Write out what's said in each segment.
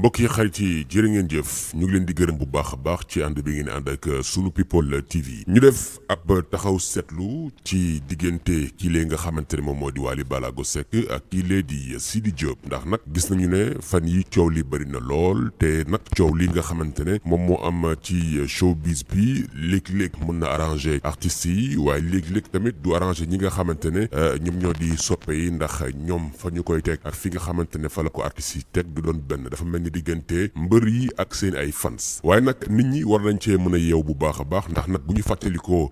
mbokk yi xarit yi jërë ngeen jëf ñu ngi leen di gërëm bu baax a baax ci ànd bi ngeen ànd ak sunu people TV ñu def ab taxaw seetlu ci diggante kii lee nga xamante ne moom moo di Wally Ballago Seck ak kii lee di Sidi Diop ndax nag gis nañu ne fan yi coow li bëri na lool te nag coow li nga xamante ne moom moo am ci showbiz bi léeg-léeg mën na arranger artistes yi waaye léeg-léeg tamit du arranger ñi nga xamante ne ñoom ñoo di soppe yi ndax ñoom fa ñu koy teg ak fi nga xamante ne fa la ko artistes yi teg du doon benn dafa mel ni diggante mbër yi ak seen ay fans waaye nag nit ñi war nañ cee mën a yeew bu baax a baax ndax nag bu ñu fàttalikoo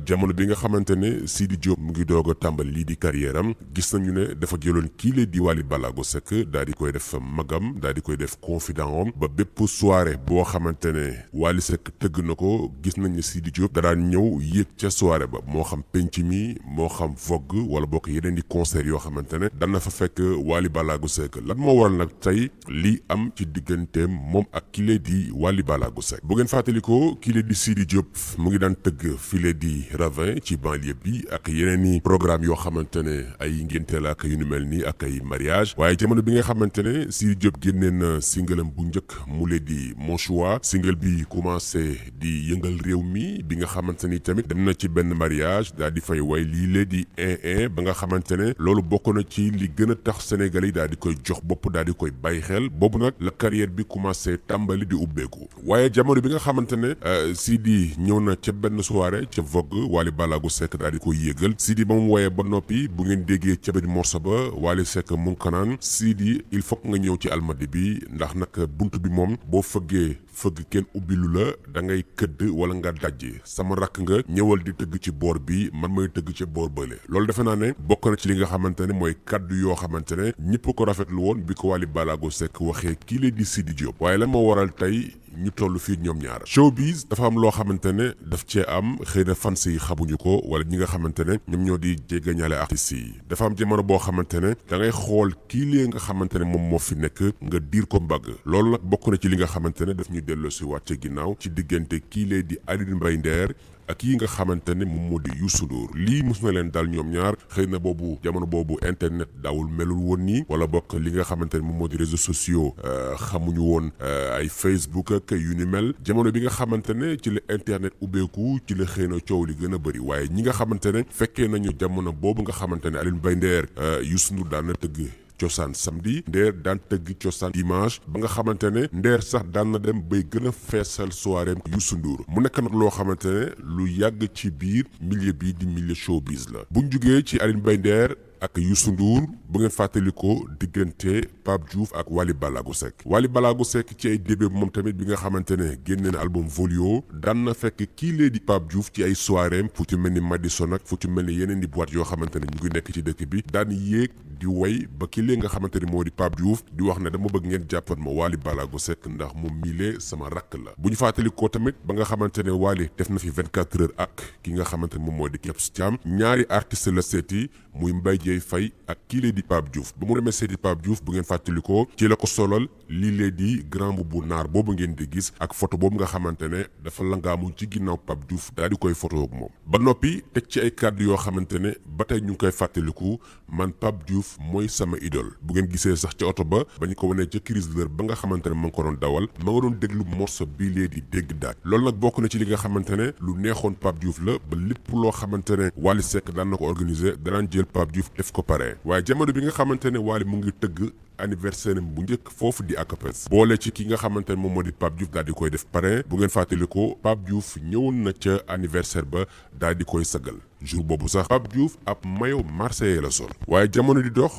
jamono bi nga xamante ne Sidi Diop mu ngi doog a tàmbali lii di carrière am gis nañu ne dafa jëloon kii lee di Wally Ballago Seck daal di koy def magam daal di koy def confident am ba bépp soirée boo xamante ne Wally Seck tëgg na ko gis nañ ne Sidi Diop da daan ñëw yéeg ca soirée ba moo xam penc mi moo xam vogue wala bokk yeneen di concert yoo xamante ne dana fa fekk Wally Ballago Seck lan moo waral nag tey lii am ci digganteem moom ak kile di Wally Ballago Seck bu ngeen fàttalikoo kile di Sidi Diop mu ngi daan tëgg file di ravin ci banlieue bi ak yeneen i programme yoo xamante ne ay ngénteel ak yu ni mel nii ak ay mariage waaye jamono bi nga xamante ne Sidi Diop génnee na singalam bu njëkk mu lee di Mon Choix single bi commencé di yëngal réew mi bi nga xamante ni tamit dem na ci benn mariage daal di fay way lii lee di ba nga xamante ne loolu bokk na ci li gën a tax Sénégal yi daal di koy jox bopp daal di koy bàyyi xel boobu nag la carrière bi commencé tàmbali di ubbeeku waaye jamono bi nga xamante ne Sidi ñëw na ca benn soirée ca Vogue Wally Ballago Seck daal di koy yéegal Sidi ba mu woyee ba noppi bu ngeen déggee ca benn morceau ba Wally Seck mu ngi ko naan Sidi il faut nga ñëw ci almadi bi ndax nag bunt bi moom boo fëggee fëgg kenn ubbilu la da ngay këdd wala nga dajji sama rakk nga ñëwal di tëgg ci boor bi man may tëgg ca boor bële loolu defe naa ne bokk na ci li nga xamante ne mooy kaddu yoo xamante ne ñëpp ko rafetlu woon bi ko Wally Ballago Seck waxee kii lee di Sidi Diop waaye lan moo waral tey ñu toll fii ñoom ñaar showbiz dafa am loo xamante ne daf cee am xëy na fans yi xamuñu ko wala ñi nga xamante ne ñoom ñoo di jéggañaale artistes yi dafa am jamono boo xamante ne da ngay xool kii lee nga xamante ne moom moo fi nekk nga diir ko mbagg loolu nag bokk na ci li nga xamante ne daf ñuy delloo si wàcce ginnaaw ci diggante kii lee di Alioune Mbaye Nder ak yi nga xamante ne moom moo di Youssou Ndour lii mos na leen daal ñoom ñaar xëy na boobu jamono boobu internet daawul melul woon nii wala bokk li nga xamante ne moom moo di réseaux sociaux xamuñu woon ay Facebook ak yu ni mel jamono bi nga xamante ne ci la internet ubbeeku ci la xëy na coow li gën a bëri waaye ñi nga xamante ne fekkee nañu jamono boobu nga xamante ne Alioune Mbaye Nder Youssou Ndour daan na tëgg cosaan samedi Nder daan tëgg cosaan dimanche ba nga xamante ne Nder sax daan na dem bay gën a feesal soirée Youssou Ndour mu nekk nag loo xamante ne lu yàgg ci biir milieu bii di milieu showbiz la buñ jugee ci Alioune Mbaye Nder ak Youssou Ndour bu ngeen fàttalikoo diggante Pape Diouf ak Wally Ballago Seck Wally Ballago Seck ci ay début moom tamit bi nga xamante ne génne na album Volio daan na fekk kii lee di Pape Diouf ci ay soirée fu ci mel ni Madison ak fu ci mel ni yeneen di boîte yoo xamante ne ñu ngi nekk ci dëkk bi daan yéeg di way ba kii lee nga xamante ne moo di Pape Diouf di wax ne dama bëgg ngeen jàppat ma Wally Ballago Seck ndax moom miilee sama rakk la bu ñu fàttalikoo tamit ba nga xamante ne Wally def na fi 24 heures ak ki nga xamante ne moom moo di Kebs Thiam ñaari artiste la seeti muy Mbaye Dieye Faye ak kii lee di Pape Diouf ba mu demee seeti Pape Diouf bu ngeen fàttalikoo ci la ko solal lii lee di grand bu naar boobu ngeen di gis ak photo boobu nga xamante ne dafa langaamu ci ginnaaw Pape Diouf daal di koy photo ak moom ba noppi teg ci ay kàddu yoo xamante ne ba tey ñu ngi koy fàttaliku man Pape Diouf mooy sama idole bu ngeen gisee sax ca oto ba ba ñu ko wanee ca Chrysler ba nga xamante ne ma nga ko doon dawal ma nga doon déglu morceau bii lee di dégg daaj loolu nag bokk na ci li nga xamante ne lu neexoon Pape Diouf la ba lépp loo xamante ne Wally Seck daan na ko organiser danaan jël Pape Diouf def ko pare waaye jamono bi nga xamante ne Wally mu ngi tëgg anniversaire bu njëkk foofu di akapes boole ci ki nga xamante ne moom moo di Pape Diouf daal di koy def parrain bu ngeen fàttalikoo Pape Diouf ñëwoon na ca anniversaire ba daal di koy sagal jour boobu sax Pape Diouf ab maillot marseillais la sol waaye jamono di dox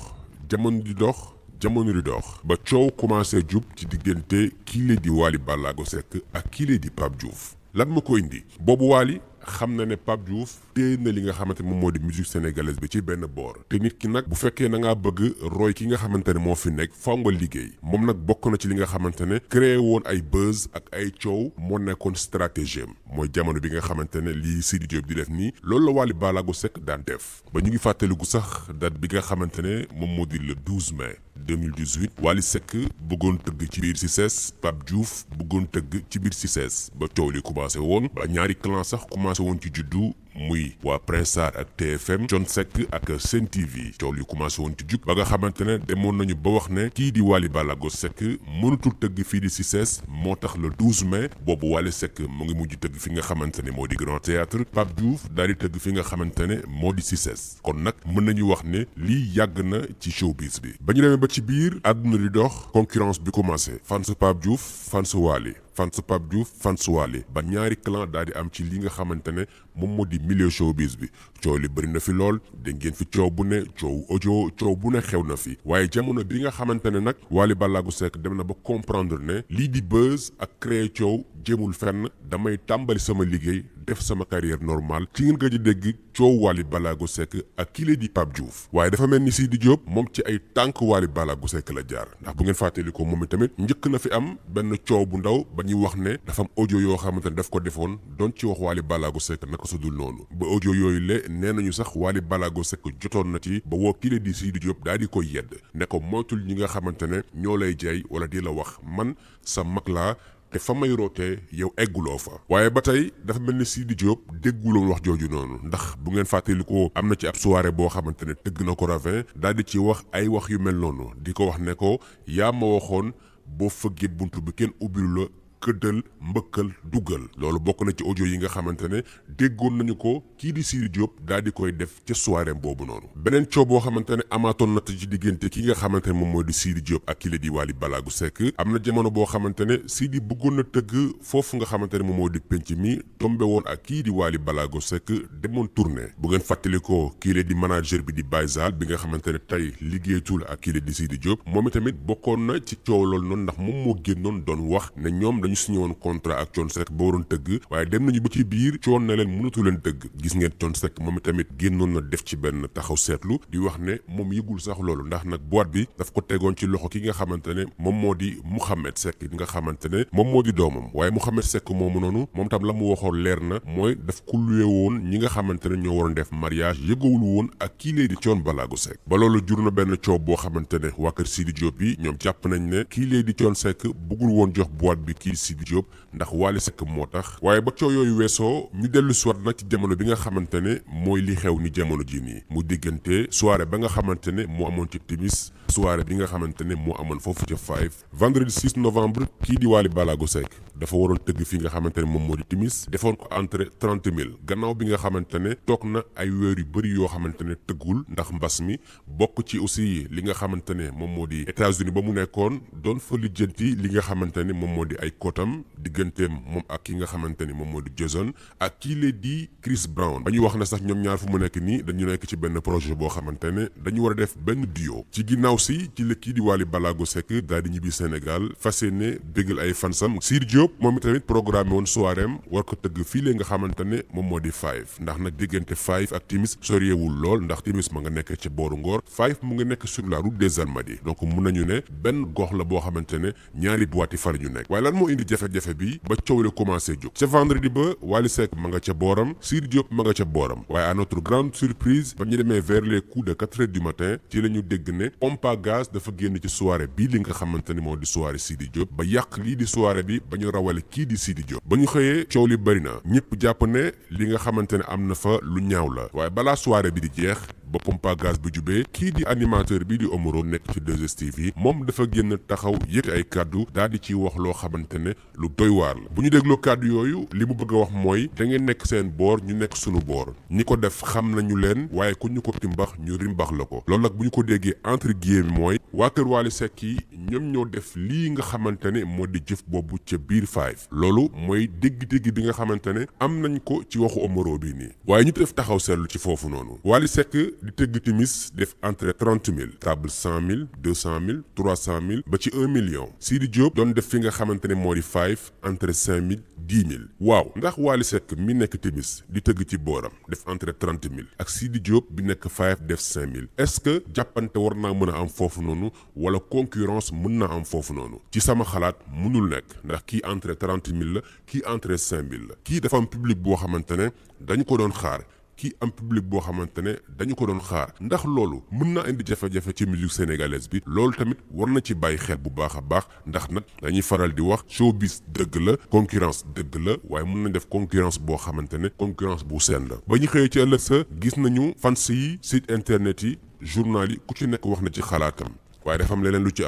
ba coow commencé jub ci diggante kii la di Wally Ballago Seck ak kii la di Pape Diouf lan ma ko indi boobu Wally xam na ne Pape Diouf téye na li nga xamante ne moom moo di musique sénégalaise bi ci benn boor te nit ki nag bu fekkee na ngaa bëgg roy ki nga xamante ne moo fi nekk faw nga liggéey moom nag bokk na ci li nga xamante ne créé woon ay buzz ak ay coow moo nekkoon stratégie am mooy jamono bi nga xamante ne lii Sidi Diop di def nii loolu la Wally Ballago Seck daan def ba ñu ngi fàttaliku sax date bi nga xamante ne moom moo di le 12 mai 2018 Wally Seck bëggoon tëgg ci biir CICES Pape Diouf bëggoon tëgg ci biir CICES ba coow li commencé woon ba ñaari clan sax commencé woon ci juddu muy waa Prince Sarr ak TFM Thione Seck ak Sen TV coow li commencé woon ci jug ba nga xamante ne demoon nañu ba wax ne kii di Wally Ballago Seck mënatul tëgg fii di CICES moo tax le 12 mai boobu Wally Seck mu ngi mujj tëgg fi nga xamante ne moo di Grand Théâtre Pape Diouf daal di tëgg fi nga xamante ne moo di CICES kon nag mën nañu wax ne lii yàgg na ci showbiz bi ba ñu demee ba ci biir àdduna di dox concurrence bi commencé fans Pape Diouf fans Wally fans Pape Diouf fans Wally ba ñaari clan daal di am ci li nga xamante ne moom moo di milieu showbiz bi coow li bëri na fi lool dégg ngeen fi coow bu ne coow audio coow bu ne xew na fi waaye jamono bi nga xamante ne nag Wally Ballago Seck dem na ba comprendre ne lii di buzz ak créer coow jëmul fenn damay tàmbali sama liggéey def sama carrière normale ci ngeen gëj a dégg coow Wally Ballago Seck ak kii di Pape Diouf waaye dafa mel ni Sidi Diop moom ci ay tànk Wally Ballago Seck la jaar ndax bu ngeen fàttali ko moom tamit njëkk na fi am benn coow bu ndaw ba ñuy wax ne dafa am audio yoo xamante ne daf ko defoon doon ci wax Wally Ballago Seck naka su dul noonu ba audio yooyu le nee nañu sax Wally Ballago Seck jotoon na ci ba woo kii di Sidi Diop daal di koy yedd ne ko moytul ñi nga xamante ne ñoo lay jaay wala di la wax man sa mag laa te fa may rootee yow egguloo fa waaye ba tey dafa mel ni Sidi Diop dégguloon wax jooju noonu ndax bu ngeen fàttalikoo am na ci ab soirée boo xamante ne tëgg na ko Ravin daal di ci wax ay wax yu mel noonu di ko wax ne ko yaa ma waxoon boo fëggee buntu bi kenn ubbilu la këddal mbëkkal duggal loolu bokk na ci audio yi nga xamante ne déggoon nañu ko kii di Sidi Diop daal di koy def ca soirée boobu noonu beneen coow boo xamante ne amaatoon na ci diggante ki nga xamante ne moom mooy di Sidi Diop ak kii di Wally Ballago Seck am na jamono boo xamante ne Sidi bëggoon na tëgg foofu nga xamante ne moom moo di penc mi tombé woon ak kii di Wally Ballago Seck demoon tournée bu ngeen fàttalikoo kii di manager bi di Baye Zal bi nga xamante ne tey liggéeyatul ak kii di Sidi Diop moom itamit bokkoon na ci coow loolu noonu ndax moom moo génnoon doon wax ne ñoom dañu signé woon contrat ak Thione Seck ba waroon tëgg waaye dem nañu ba ci biir Thione na leen mënatu leen tëgg gis ngeen Thione Seck moom itamit génnoon na def ci benn taxaw seetlu di wax ne moom yëgul sax loolu ndax nag boîte bi daf ko tegoon ci loxo ki nga xamante ne moom moo di Mouhamed Seck bi nga xamante ne moom moo di doomam waaye Mouhamed Seck moomu noonu moom tam la mu waxoon leer na mooy daf ko luwe woon ñi nga xamante ne ñoo waroon def mariage yëgawul woon ak kii lay di Thione Ballago Seck ba loolu jur na benn coow boo xamante ne waa kër Sidi Diop yi ñoom jàpp nañ ne kii lay di Thione Seck bëggul woon jox boîte bi kii Sidi Diop ndax Wally Seck moo tax waaye ba coow yooyu weesoo ñu dellu siwaat nag ci jamono bi nga xamante ne mooy li xew ni jamono ji nii mu diggante soirée ba nga xamante ne moo amoon ci timis soirée bi nga xamante ne moo amoon foofu ca 5 vendredi 6 novembre kii di Wally Ballago Seck dafa waroon tëgg fi nga xamante ne moom moo di timis defoon ko entrée 30 000 gannaaw bi nga xamante ne toog na ay weer yu bëri yoo xamante ne tëggul ndax mbas mi bokk ci aussi li nga xamante ne moom moo di États-Unis ba mu nekkoon doon fa lijjanti li nga xamante ne moom moo di ay kotam digganteem moom ak ki nga xamante ni moom moo di Jason ak kii la di Chris Brown ba ñu wax ne sax ñoom ñaar fu mu nekk nii dañu nekk ci benn projet boo xamante ne dañu war a def benn duo ci ginnaaw si ci la kii di Wally Ballago Seck daal di ñibbi Sénégal fas yéene bégal ay fansam Sidi Diop moom itamit programme woon soiréem war ko tëgg fii la nga xamante ne moom moo di 5 ndax nag diggante 5 ak Timis soriewul lool ndax Timis ma nga nekk ci booru Ngor 5 mu nga nekk sur la route des Almadies donc mun nañu ne benn gox la boo xamante ne ñaari boîte yi far ñu nekk waaye lan moo indi jafe-jafe bi ba coow la commencé jóg ca vendredi ba Wally Seck ma nga ca booram Sidi Diop ma nga ca booram waaye à notre grande surprise ba ñu demee vers les coups de 4 heures du matin ci la ñu dégg ne pompe à gaz dafa génn ci soirée bii li nga xamante ne moo di soirée Sidi Diop ba yàq lii di soirée bi ba ñu rawale kii di Sidi Diop ba ñu xëyee coow li bëri na ñëpp jàpp ne li nga xamante ne am na fa lu ñaaw la waaye balaa soirée bi di jeex ba pompe à gaz bi jubee kii di animateur bii di Omaro nekk ci 2STV moom dafa génn taxaw yëkkati ay kàddu daal di ci wax loo xamante ne lu doy waar la bu ñu dégloo kàddu yooyu li mu bëgg a wax mooy da ngeen nekk seen boor ñu nekk sunu boor ñi ko def xam nañu leen waaye ku ñu ko timbax ñu rimbax la ko loolu nag bu ñu ko déggee entre guillemets mooy waa kër Wally Seck yi ñoom ñoo def lii nga xamante ne moo di jëf boobu ca biir 5 loolu mooy dégg-dégg bi nga xamante ne am nañ ko ci waxu Omaro bii nii waaye ñu def taxaw seetlu ci foofu noonu Wally Seck di tëgg timis def entrée 30 000 table 100 000 200 000 300 000 ba ci 1 million Sidi Diop doon def fi nga xamante ne moo di 5 entrée 5 000 10 000 waaw ndax Wally Seck mi nekk timis di tëgg ci booram def entrée 30 000 ak Sidi Diop bi nekk 5 def 5 000 est-ce que jàppante war naa mën a am foofu noonu wala concurrence mën naa am foofu noonu ci sama xalaat mënul nekk ndax kii entrée 30 000 la kii entrée 5 000 la kii dafa am public boo xamante ne dañu ko doon xaar kii am public boo xamante ne dañu ko doon xaar ndax loolu mën na indi jafe-jafe ci musique sénégalaise bi loolu tamit war na ci bàyyi xel bu baax a baax ndax nag dañuy faral di wax showbiz dëgg la concurrence dëgg la waaye mën nañ def concurrence boo xamante ne concurrence bu seen la ba ñu xëyee ci ëllëg sa gis nañu fans yi site internet yi journal yi ku ci nekk wax na ci xalaatam waaye dafa am leneen lu ci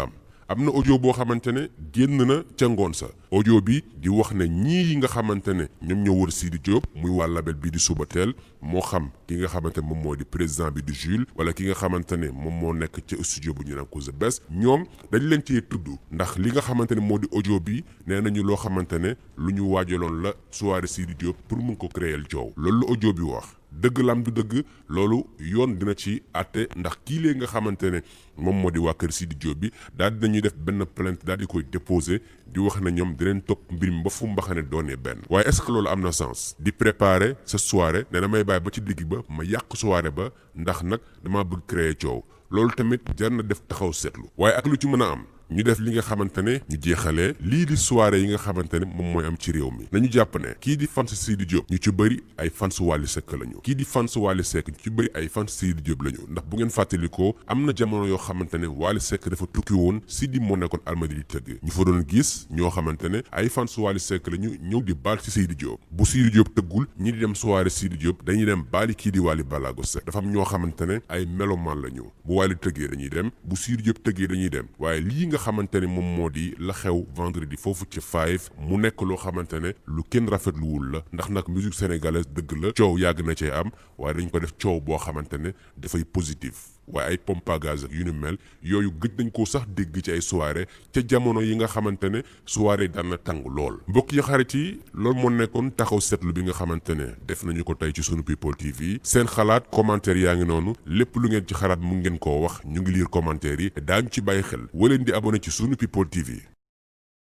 am na audio boo xamante ne génn na ca ngoon sa audio bi di wax ne ñii yi nga xamante ne ñoom ñoo wër Sidi Diop muy waa label bi di Subatel moo xam ki nga xamante ne moom moo di président bi di Jules wala ki nga xamante ne moom moo nekk ca studio bu ñu naan ko The Best ñoom dañ leen cee tudd ndax li nga xamante ne moo di audio bi nee nañu loo xamante ne lu ñu waajaloon la soirée Sidi Diop pour mun ko créer coow loolu la audio bi wax dëgg lam du dëgg loolu yoon dina ci àtte ndax kii léegi nga xamante ne moom moo di waa kër Sidi Diop bi daal dinañuy def benn plainte daal di koy déposer di wax ne ñoom dinañ topp mbir mi ba fu mbaxane doonee benn waaye est-ce que loolu am na sens di préparer sa soirée ne damay bàyyi ba ci digg ba ma yàq soirée ba ndax nag damaa bëgg créer coow loolu tamit jar na def taxaw seetlu waaye ak lu ci mën a am ñu def li nga xamante ne ñu jeexalee lii di soirée yi nga xamante ne moom mooy am ci réew mi nañu jàpp ne kii di fans Sidi Diop ñu ci bëri ay fans Wally Seck lañu kii di fans Wally Seck ñu ci bëri ay fans Sidi Diop lañu ndax bu ngeen fàttalikoo am na jamono yoo xamante ne Wally Seck dafa tukki woon Sidi moo nekkoon Almadi di tëgg ñu fa doon gis ñoo xamante ne ay fans Wally Seck lañu ñëw di baal ci Sidi Diop bu Sidi Diop tëggul ñi di dem soirée Sidi Diop dañuy dem baali kii di Wally Ballago Seck dafa am ñoo xamante ne ay meloman lañu bu Wally tëggee dañuy dem bu Sidi Diop tëggee dañuy dem waaye lii nga xamante ne moom moo di la xew vendredi foofu ci 5 mu nekk loo xamante ne lu kenn rafetluwul la ndax nag musique sénégalaise dëgg la coow yàgg na cee am waaye dañ ko def coow boo xamante ne dafay positif waaye ay pompe à gaz ak yu ni mel yooyu gëj nañ koo sax dégg ci ay soirée ca jamono yi nga xamante ne soirée daan na tàng lool mbokk yi xarit yi loolu moo nekkoon taxaw seetlu bi nga xamante ne def nañu ko tey ci sunu People TV seen xalaat commentaire yaa ngi noonu lépp lu ngeen ci xalaat mu ngeen koo wax ñu ngi lire commentaire yi daañu ci bàyyi xel waleen di abonné ci sunu People TV